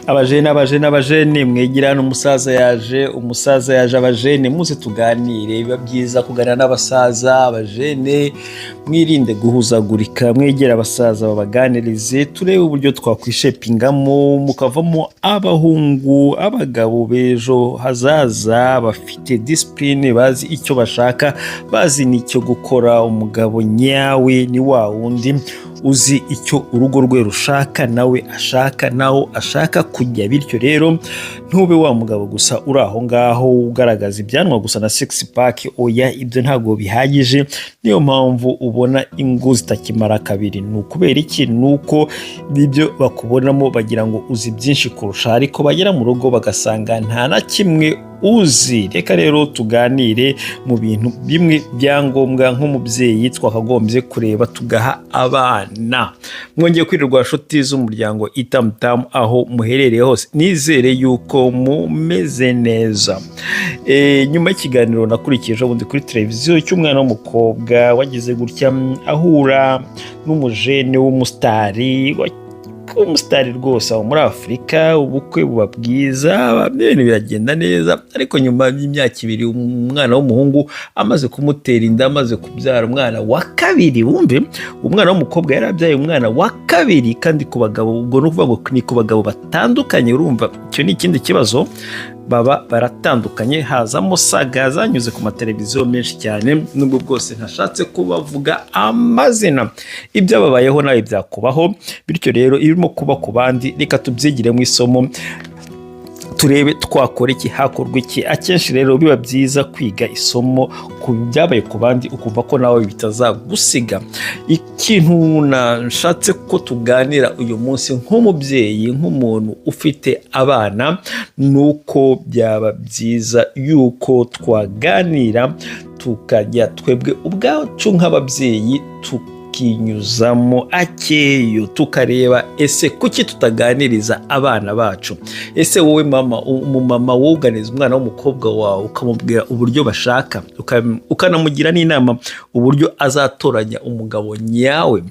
Abajene, abajene, abajene, mwegera hano, umusaza yaje, umusaza yaje. Abajene, muze tuganire. Biba byiza kuganira n'abasaza. Abajene, mwirinde guhuzagurika, mwegere abasaza babaganirize, turebe uburyo twakwishepingamo mukavamo abahungu, abagabo b'ejo hazaza, bafite discipline, bazi icyo bashaka, bazi n'icyo gukora. Umugabo nyawe ni wa wundi uzi icyo urugo rwe rushaka, nawe ashaka, naho ashaka kujya. Bityo rero ntube wa mugabo gusa uri aho ngaho ugaragaza ibyanwa gusa na six pack. Oya, ibyo ntabwo bihagije. Niyo mpamvu ubona ingo zitakimara kabiri. Ni ukubera iki? Ni uko ibyo bakubonamo bagira ngo uzi byinshi kurusha, ariko bagera mu rugo bagasanga nta na kimwe uzi. Reka rero tuganire mu bintu bimwe byangombwa nk'umubyeyi twakagombye kureba tugaha abana. Mwongeye kwirirwa, nshuti z'umuryango Itamutamu, aho muherereye hose, nizere yuko mumeze neza. Nyuma y'ikiganiro nakurikije ubundi kuri televiziyo cy'umwana w'umukobwa wagize gutya ahura n'umujene w'umusitari, umusitari rwose aho muri Afurika, ubukwe buba bwiza, ibintu biragenda neza, ariko nyuma y'imyaka 2 umwana w'umuhungu amaze kumutera inda, amaze kubyara umwana wa kabiri. Wumve, umwana w'umukobwa yari abyaye umwana wa kabiri kandi ku bagabo, ubwo ni ukuvuga ngo ni ku bagabo batandukanye. Urumva icyo ni ikindi kibazo, baba baratandukanye, hazamo saga zanyuze ku mateleviziyo menshi cyane, nubwo bwose ntashatse kubavuga amazina. Ibyababayeho nawe byakubaho. Bityo rero ibirimo kuba ku bandi, reka tubyigiremo isomo, turebe twakora iki, hakorwa iki. Akenshi rero biba byiza kwiga isomo ku byabaye ku bandi, ukumva ko nawe bitazagusiga. Ikintu nashatse ko tuganira uyu munsi nk'umubyeyi, nk'umuntu ufite abana, ni uko byaba byiza yuko twaganira, tukajya twebwe ubwacu nk'ababyeyi tukinyuzamo akeyo, tukareba ese kuki tutaganiriza abana bacu? Ese wowe mama, umumama woganiza umwana w'umukobwa wawe, ukamubwira uburyo bashaka, ukanamugira n'inama uburyo azatoranya umugabo nyawe?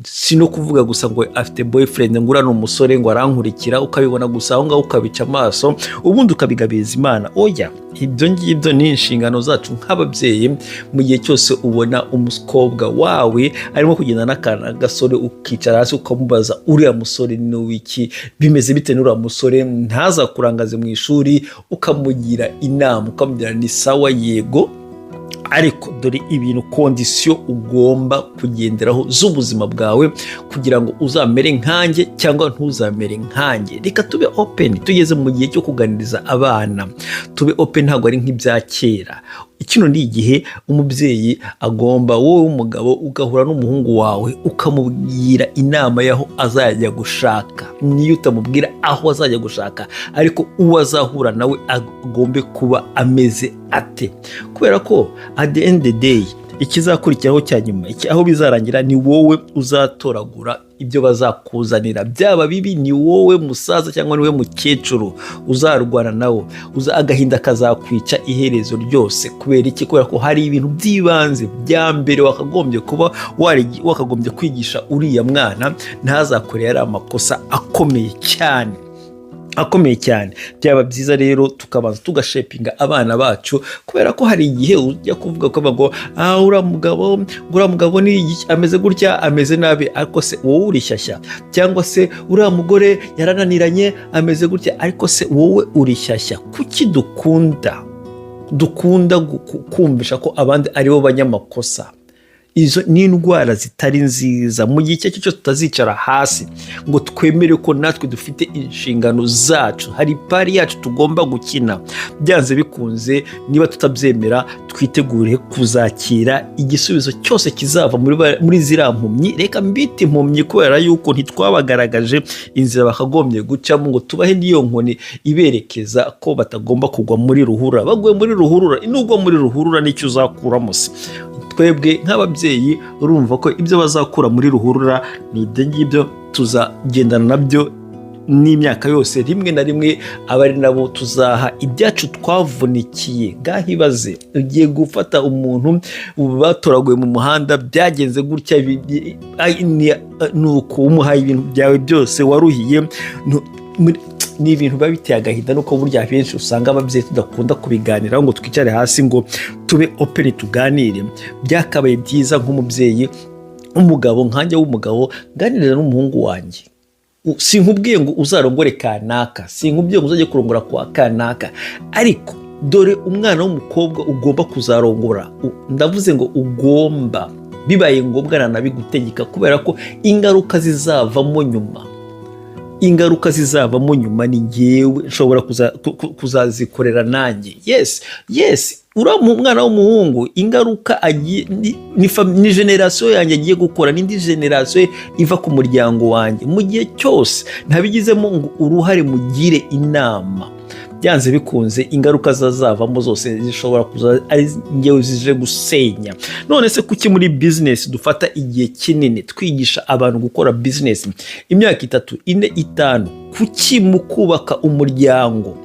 Si no kuvuga gusa ngo afite boyfriend, ngo uriya ni umusore, ngo arankurikira, ukabibona gusa aho ngaho ukabica amaso, ubundi ukabigabiza Imana. Oya, ibyo ngibyo ni inshingano zacu nk'ababyeyi. Mu gihe cyose ubona umukobwa wawe arimo kugenda n'akana gasore, ukicara hasi ukamubaza: "Uriya musore ni uw'iki? Bimeze bite n'uriya musore? Ntazakurangaze mu ishuri." Ukamugira inama, ukamubwira: "Ni sawa, yego, ariko dore ibintu, condition ugomba kugenderaho z'ubuzima bwawe kugira ngo uzamere nkanjye cyangwa ntuzamere nkanjye." Reka tube open. Tugeze mu gihe cyo kuganiriza abana, tube open, ntabwo ari nk'ibya kera. Kino ni igihe umubyeyi agomba, wowe w'umugabo, ugahura n'umuhungu wawe, ukamubwira inama y'aho azajya gushaka. Niyo utamubwira aho azajya gushaka, ariko uwo azahura nawe agombe kuba ameze ate? Kubera ko at the end of the day, ikizakurikiraho cya nyuma, aho bizarangira, ni wowe uzatoragura ibyo bazakuzanira. Byaba bibi, ni wowe musaza cyangwa ni wowe mukecuru uzarwana nawo, agahinda kazakwica iherezo ryose. Kubera iki? Kubera ko hari ibintu by'ibanze bya mbere wakagombye kuba wakagombye kwigisha uriya mwana, ntazakore yari amakosa akomeye cyane, akomeye cyane. Byaba byiza rero tukabanza tugashepinga abana bacu, kubera ko hari igihe ujya kuvuga ko ngo ah, uriya mugabo, ngo uriya mugabo ni ameze gutya, ameze nabi, ariko se wowe uri shyashya? Cyangwa se uriya mugore yarananiranye, ameze gutya, ariko se wowe uri shyashya? Kuki dukunda kumvisha ko abandi aribo banyamakosa? Izo ni indwara zitari nziza. Mu gihe icyo ari cyo cyose tutazicara hasi ngo twemere ko natwe dufite inshingano zacu, hari part yacu tugomba gukina, byanze bikunze, niba tutabyemera, twitegure kuzakira igisubizo cyose kizava muri ziriya mpumyi. Reka mbite impumyi kubera yuko ntitwabagaragaje inzira bakagombye gucamo, ngo tubahe n'iyo nkoni iberekeza ko batagomba kugwa muri ruhurura. Baguye muri ruhurura, nugwa muri ruhurura nicyo uzakuramo se? Twebwe nk'ababyeyi, urumva ko ibyo bazakura muri ruhurura ni ibyo ngibyo tuzagendana nabyo n'imyaka yose. Rimwe na rimwe aba ari nabo tuzaha ibyacu twavunikiye. Ngaho ibaze, ugiye gufata umuntu batoraguye mu muhanda, byagenze gutya, ni uko umuhaye ibintu byawe byose waruhiye. Ni ibintu biba biteye agahinda, nuko burya benshi usanga ababyeyi tudakunda kubiganiraho ngo twicare hasi ngo tube open tuganire. Byakabaye byiza nk'umubyeyi, umugabo nkanjye w'umugabo, nganira n'umuhungu wanjye. Sinkubwiye ngo uzarongore kanaka, sinkubwiye ngo uzajye kurongora kwa kanaka, ariko dore umwana w'umukobwa ugomba kuzarongora. Ndavuze ngo ugomba, bibaye ngombwa nanabigutegeka, kubera ko ingaruka zizavamo nyuma, ingaruka zizavamo nyuma ni ngewe nshobora kuzazikorera nanjye. Yes, uriya mwana w'umuhungu, ingaruka agiye ni génération yanjye agiye gukora, n'indi génération iva ku muryango wanjye. Mu gihe cyose ntabigizemo ngo uruhare, mugire inama, byanze bikunze ingaruka zazavamo zose zishobora kuza ari ngewe zije gusenya. None se kuki muri bizinesi dufata igihe kinini twigisha abantu gukora bizinesi, imyaka 3, 4, 5? Kuki mu kubaka umuryango,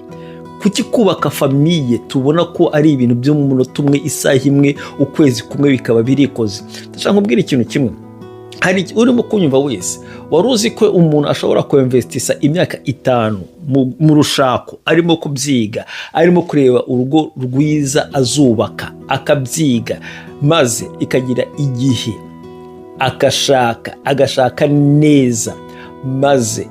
kuki kubaka famille tubona ko ari ibintu byo mu munota umwe, isaha imwe, ukwezi kumwe, bikaba birikoze? Ndashaka nkubwira ikintu kimwe. Hari urimo kunyumva wese, wari uzi ko umuntu ashobora kwinvestisa imyaka 5 mu rushako, arimo kubyiga, arimo kureba urugo rwiza azubaka, akabyiga, maze ikagira igihe agashaka, agashaka neza, maze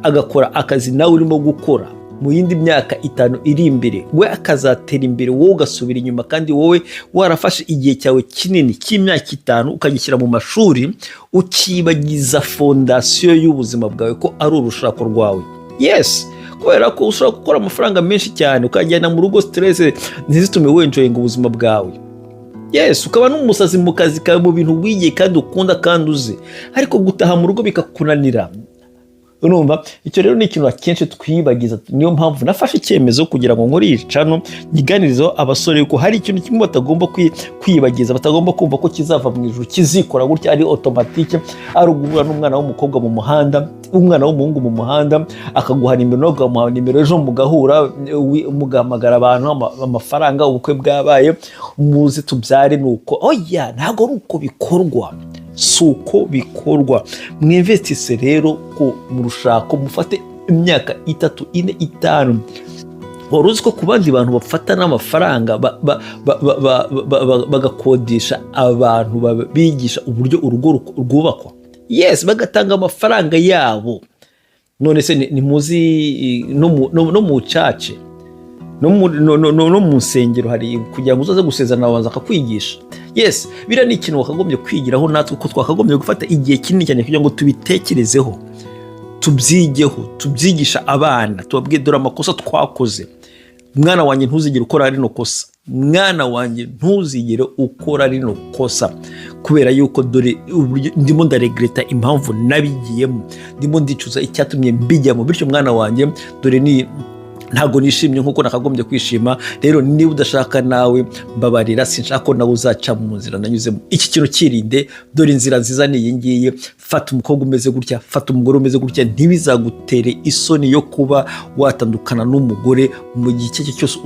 agakora akazi nawe urimo gukora, mu yindi myaka 5 iri imbere we akazatera imbere, wowe ugasubira inyuma, kandi wowe warafashe igihe cyawe kinini cy'imyaka 5 ukagishyira mu mashuri, ukibagiza fondation y'ubuzima bwawe ko ari urushako rwawe? Yes, kubera ko ushobora gukora amafaranga menshi cyane, ukajyana mu rugo stress ntizitume wenjoyinga ubuzima bwawe. Yes, ukaba n'umusazi mu kazi kawe, mu bintu wigiye kandi ukunda kandi uzi, ariko gutaha mu rugo bikakunanira. Urumva, icyo rero ni ikintu akenshi twibagiza. Niyo mpamvu nafashe icyemezo kugira ngo nkore iyi channel, nyiganirizeho abasore ko hari ikintu kimwe batagomba kwibagiza, batagomba kumva ko kizava mu ijuru, kizikora gutya, ari automatique, ari uguhura n'umwana w'umukobwa mu muhanda, umwana w'umuhungu mu muhanda, akaguha nimero nawe ukamuha nimero, ejo mugahura, mugahamagara abantu, amafaranga, ubukwe bwabaye, muze tubyare. Nuko oya, ntabwo ari uko bikorwa, si uko bikorwa. Mwinvestise rero ku mu rushako, mufate imyaka 3, 4, 5. Wari uzi ko ku bandi bantu bafata n'amafaranga bagakodesha abantu bigisha uburyo urugo rwubakwa? Yes, bagatanga amafaranga yabo. None se ntimuzi no mu church, no mu nsengero, hari kugira ngo uzaze gusezerana babanza akakwigisha? Yes, biriya ni ikintu wakagombye kwigiraho natwe, ko twakagombye gufata igihe kinini cyane kugira ngo tubitekerezeho, tubyigeho, tubyigisha abana, tubabwire: "Dore amakosa twakoze. Mwana wanjye, ntuzigere ukora rino kosa. Mwana wanjye, ntuzigere ukora rino kosa, kubera yuko dore uburyo ndimo ndaregreta impamvu nabigiyemo, ndimo ndicuza icyatumye mbijyamo. Bityo mwana wanjye, dore ni ntabwo nishimye nk'uko nakagombye kwishima. Rero niba udashaka nawe, mbabarira, sinshaka ko nawe uzaca mu nzira nanyuzemo. Iki kintu kirinde, dore inzira nziza ni iyi ngiyi. Fata umukobwa umeze gutya, fata umugore umeze gutya." Ntibizagutere isoni yo kuba watandukana n'umugore mu gihe icyo ari cyo cyose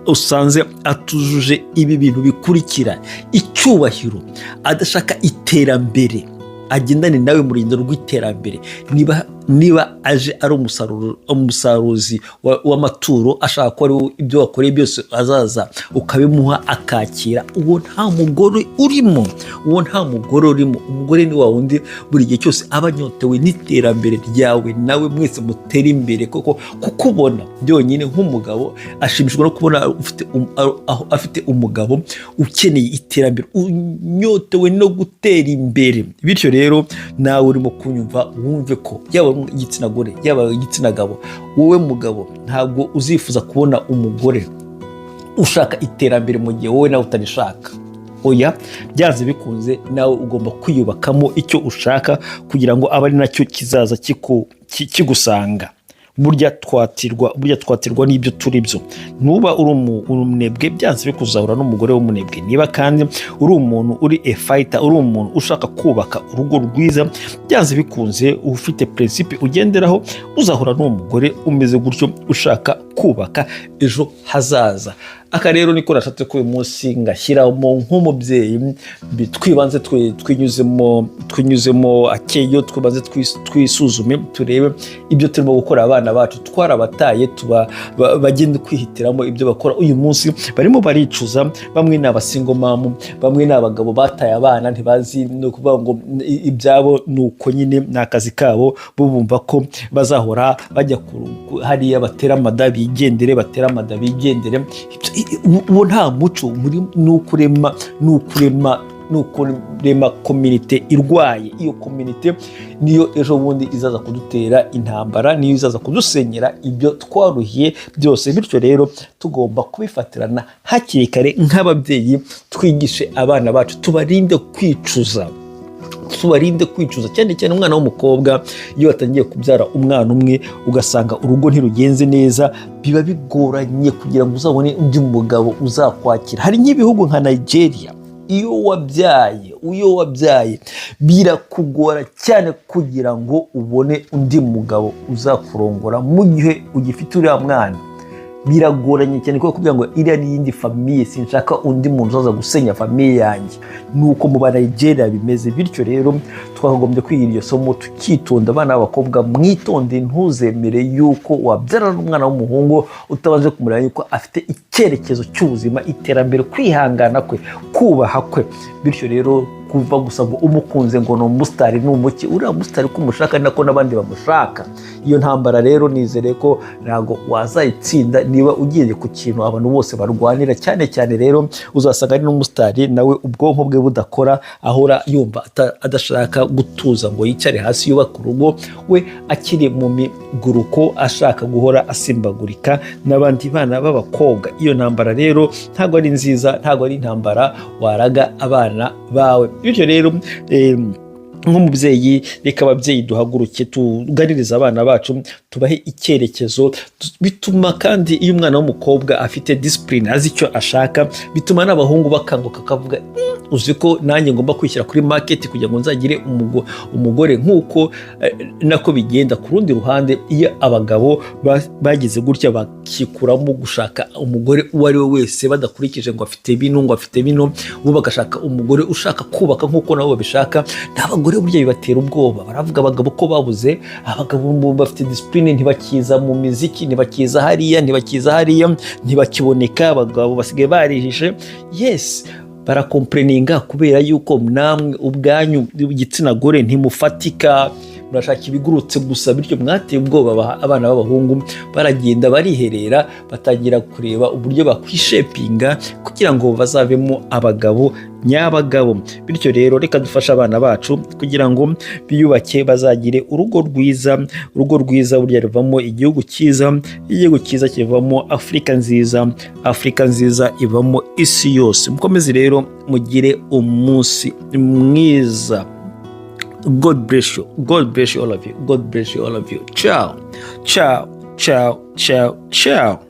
usanze atujuje ibi bintu bikurikira: icyubahiro, adashaka iterambere, agendane nawe mu rugendo rw'iterambere. Niba aje ari umusaruzi w'amaturo, ashaka ko ari ibyo wakoreye byose azaza ukabimuha akakira, uwo nta mugore urimo, uwo nta mugore urimo. Umugore ni wa wundi buri gihe cyose aba anyotewe n'iterambere ryawe, nawe mwese mutere imbere, koko kukubona byonyine nk'umugabo ashimishwa no kubona aho afite umugabo ukeneye iterambere, unyotewe no gutera imbere. Bityo rero nawe urimo kunyumva, wumve ko yaba igitsina gore, yaba igitsina gabo, wowe mugabo ntabwo uzifuza kubona umugore ushaka iterambere mu gihe wowe nawe utarishaka. Oya, byanze bikunze nawe ugomba kwiyubakamo icyo ushaka kugira ngo abe ari nacyo kizaza kigusanga. Burya twatirwa n'ibyo turi byo. Nuba uri umunebwe, byanze bikuzahura n'umugore w'umunebwe. Niba kandi uri umuntu uri a fighter, uri umuntu ushaka kubaka urugo rwiza, byanze bikunze ufite principe ugenderaho, uzahura n'uwo mugore umeze gutyo, ushaka kubaka ejo hazaza. Aka rero niko nashatse ko uyu munsi ngashyiramo nk'umubyeyi, twibanze twinyuzemo akeyo, twibanze twisuzume, turebe ibyo turimo gukora. Abana bacu twarabataye, tuba bagenda kwihitiramo ibyo bakora. Uyu munsi barimo baricuza. Bamwe ni aba single mom, bamwe ni abagabo bataye abana, ntibazi, ni ukuvuga ngo ibyabo ni uko nyine, ni akazi kabo. Bo bumva ko bazahora bajya hariya, batera amada bigendere, batera amada bigendere. Uwo nta muco muri, ni ukurema community irwaye. Iyo community niyo ejo bundi izaza kudutera intambara, niyo izaza kudusenyera ibyo twaruhiye byose. Bityo rero tugomba kubifatirana hakiri kare nk'ababyeyi, twigishe abana bacu, tubarinde kwicuza, tubarinde kwicuza, cyane cyane umwana w'umukobwa. Iyo watangiye kubyara umwana umwe, ugasanga urugo ntirugenze neza, biba bigoranye kugira ngo uzabone undi mugabo uzakwakira. Hari nk'ibihugu nka Nigeria, iyo wabyaye birakugora cyane kugira ngo ubone undi mugabo uzakurongora mu gihe ugifite uriya mwana. Biragoranye cyane, kuko kugira ngo iriya ni iyindi famille, sinshaka undi muntu uzaza gusenya famille yanjye. Nuko mu ba Nigeria bimeze. Bityo rero twakagombye kwiga iryo somo, tukitonda. Abana b'abakobwa, mwitonde. Ntuzemere yuko wabyara n'umwana w'umuhungu utabanje kumureba yuko afite icyerekezo cy'ubuzima, iterambere, kwihangana kwe, kubaha kwe. Bityo rero kuva gusa ngo umukunze, ngo ni umusitari, ni umuki, uriya musitari ko umushaka ni nako n'abandi bamushaka. Iyo ntambara rero nizere ko ntabwo wazayitsinda niba ugiye ku kintu abantu bose barwanira. Cyane cyane rero uzasanga ari n'umusitari nawe ubwonko bwe budakora, ahora yumva adashaka gutuza ngo yicare hasi yubake urugo, we akiri mu miguruko, ashaka guhora asimbagurika n'abandi bana b'abakobwa. Iyo ntambara rero ntabwo ari nziza, ntabwo ari intambara waraga abana bawe. Bityo rero nk'umubyeyi, reka ababyeyi duhaguruke, tuganirize abana bacu, tubahe icyerekezo. Bituma kandi iyo umwana w'umukobwa afite discipline, azi icyo ashaka, bituma n'abahungu bakanguka, akavuga: "Uzi ko nanjye ngomba kwishyira kuri market kugira ngo nzagire umugore." Nk'uko nako bigenda ku rundi ruhande, iyo abagabo bagize gutya bakikuramo gushaka umugore uwo ari we wese, badakurikije ngo afite bino, ngo afite bino, bo bagashaka umugore ushaka kubaka nk'uko nabo babishaka. N'abagore burya bibatera ubwoba, baravuga: "Abagabo ko babuze, abagabo bafite discipline ntibakiza mu miziki, ntibakiza hariya, ntibakiza hariya, ntibakiboneka, abagabo basigaye barihishe." Yes, baracomplaininga kubera yuko namwe ubwanyu igitsina gore ntimufatika, murashaka ibigurutse gusa. Bityo mwateye ubwoba abana b'abahungu, baragenda bariherera, batangira kureba uburyo bakwishapinga kugira ngo bazavemo abagabo nyabagabo. Bityo rero reka dufashe abana bacu kugira ngo biyubake, bazagire urugo rwiza. Urugo rwiza burya ruvamo igihugu cyiza, igihugu cyiza kivamo Afurika nziza, Afurika nziza ivamo isi yose. Mukomeze rero mugire umunsi mwiza. God bless you. God bless you, all of you. God bless you, all of you. Ciao. Ciao. Ciao. Ciao. Ciao.